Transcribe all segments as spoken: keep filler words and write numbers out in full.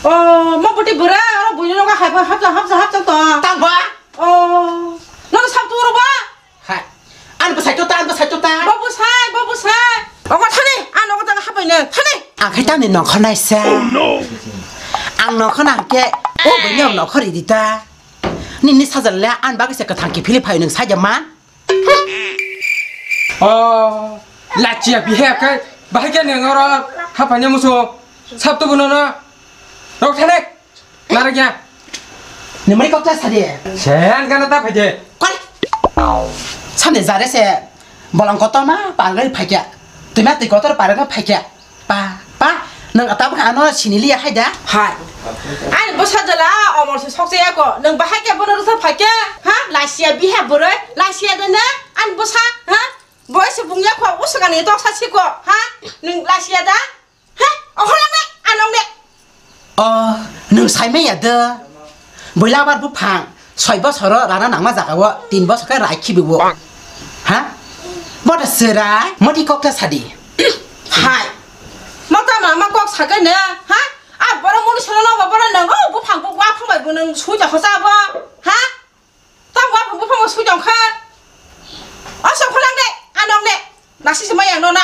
Oh, ma bwtwi bwrwi, oro buino nogo hai hapjak, hapjak, hapjak to. Tang ba? Oh, nono sab tu oro ba? Hai. An bwsai to ta, an bwsai to ta. Bo bwsai, bo bwsai. Ogo thani, an ogo jaga hapai no, thani. Ang khai tamni nongkhor naisa. Oh, no. Ang nongkhor nang khe, o buino nongkhor ridi ta. Nini sajal le an bagwi se kwthang kiphilwi phai nwng saida man. Oh, lachia bihe kai, bahai khe neng oro hapaina musu, sab tubu nono, rok thane, naragya. Ni mai kok ta sadi. Sen kana ta phaide. Kori. Samne jare se, bolong kotor ma, pargai phaikya. Twi ma twi kotor pargai phaikya. Pa, pa, nwng tabuk ano siniliya hai da? Hai. Ani bwsa jala omor se sok ya ko. Nwng bahai khe bono rwsa phai khe, ha? Lasia biha bwrwi, lasia de ne? Ani bwsa, ha? Boi se bung ya ko, usagani tok sa si ko, ha? Nwng lasia da? Ha? Okhorang ne, anong ne. O, nwng saimaya de. Boila abar buphang, soi bosoro rana nangma jaga o, tin bosor khe rai khibi o. Ha? Bo da chwrai, moti kok ta sadi. Hai. Mata mama kok sakai ne, ha? A boro muni sono no boro nang, o buphang bu wa phang bai bu nang sui ja khosa bo, ha? Tam wa phang bu phang sui jong kha. O so kholang de, anong de. Nasi se mayang no na.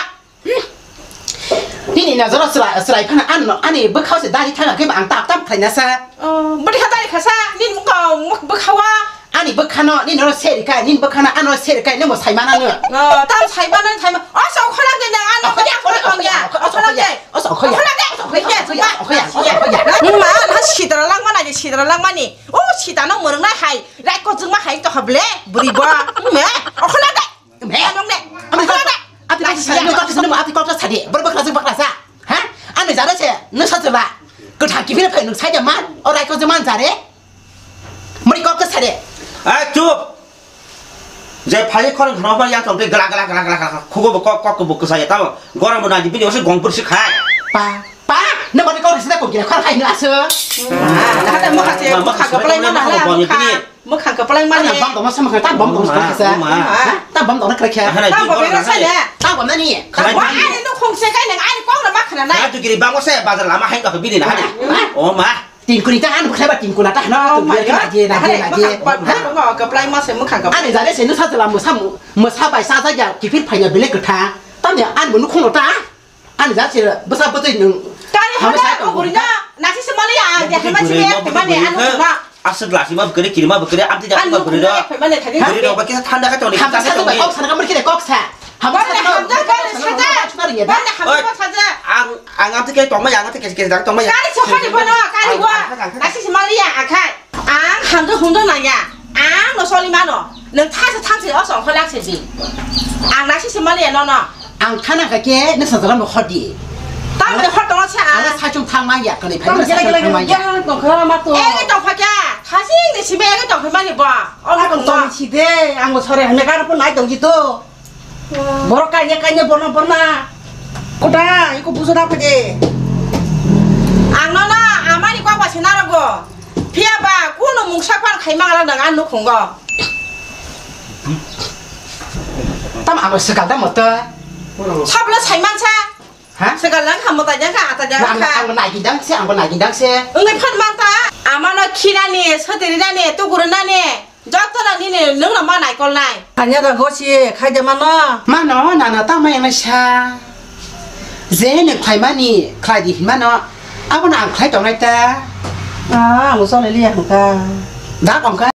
Nini nojoro chwrai, chwrai phano ano, ani bwkhao se dari thangkhe ba ang tap tap khlaina sa. Oh, bwtwi kha dari kha sa, nini mukha, muk-, bwkhao. Ani bwkhano, nini oro seri kai, nini bwkhano ano seri kai, nini bo sai mana no. Oh, tam sai mana, sai ma-, oh, so kholang de na, ano. Oh, khoya, khoya, khoya, khoya, khoya, khoya, khoya, khoya, khoya, khoya, khoya, khoya. Nung ma, na sidra lang mana, sidra lang mani. Oh, sita no murung nai hai, rai ko jung ma hai to hable, buri ba. Me, oh, kholang de. Ame, ame, ame, ati kok sa, ame kok sa, ame ati kok sa di. Bor bakla jeng bakla sa. Ha? Ame jare se, no sa jela. Kwthang kiphil phai nwng sai de man, o rai ko je man jare. Mori kok sa de. Ai, chup. Je phai khon khno ba ya tong te gla gla gla gla gla. Khugo bo kok kok bo kwsa ya tamo. Gorom bo na di bini o se gong pur si khai. Pa, pa, no mori kok sa de ko gila khar khai no aso. Ah, na da mo kha se, mo kha ko plai ma na la, mo kha. Mwkhang kwplai mani. Bam tongma sama kha, ta bam tongma sama kha sa. Oma. Ha? Ta bam tongma kha. Ahana, ta bam tongma sa le. Ta bam nani. Wa ani no khong se kai nang ani kong na ma khana nai. Na tu kiri bam se bazar lama hai ka bini na. Oma. Tin kuni ta an bukhai ba tin kuna ta na. Oh my God. Na je na je na je. Kwplai ma se mwkhang kwplai. Ani jare se no sa jala mo sa mo sa bai sa ja ya kifir phaina bele kotha. Tamni an bo no khong ta. Ani jat se bwsa bwtwi nwng. Kari hama hama sa sa tongo. Bwrwi na, nasi se mali ya, ani je hama se bwrwi ya, no, hama ne, bwrwi ano na. Aswk lasi ma bwkre, kiri ma bwkre, amtwi jat ma bwkre do. Bwkre do, ba kisa thanda ka toni. Hamsa sa bai kok sana ka murkire kok sa. Hamsa sa bai hamsa ka bai saja. Bana hamsa saja. Ang, ang amtwi ke tongma ya, ang amtwi ke, ke dak tongma ya. Kari se hori bono, kari bo. Nasi se mali ya, akhai. Ang hamjak hungdo nangya. Ang no soli mano. Nwng thasa thamse o song kholak se di. Ang nasi se maliya nono. Ang thana kha khe nwng sajala no hodi. Tamo de hot tong sa. Ang sachung thang ma ya kani phai. Tamo jela jela jela tong kha ma to. Ege tong pha kya. Thasing de sime ege tong pha mani ba. O tong si de. Ang sore hame kar pun nai tong ji to. Borok kanya kanya borna borna. Kota, iko bujo da phaje. Ang nono amani kok ba sina rogo. Phiya ba kuno mungsa pan khai mangala nang an nukhungo. Tam abo swkal da moto. Sabla sai mansa. Ha? Swkal lang kha mota jang kha ata jang kha. Ang nagi dang se, ang nagi dang se. Wngnai phan manta. Amano khinani, sotirinani, tugurinani. Joto no nini nwng no ma naikolnai. Anya da gosi khai de mano. Mano nana ta mai nai sa. Je nwng khlai mani khlai di hin mano. Abo no ang khlai tongnai ta. Ah, ang sole liya hangka. Da kong kha.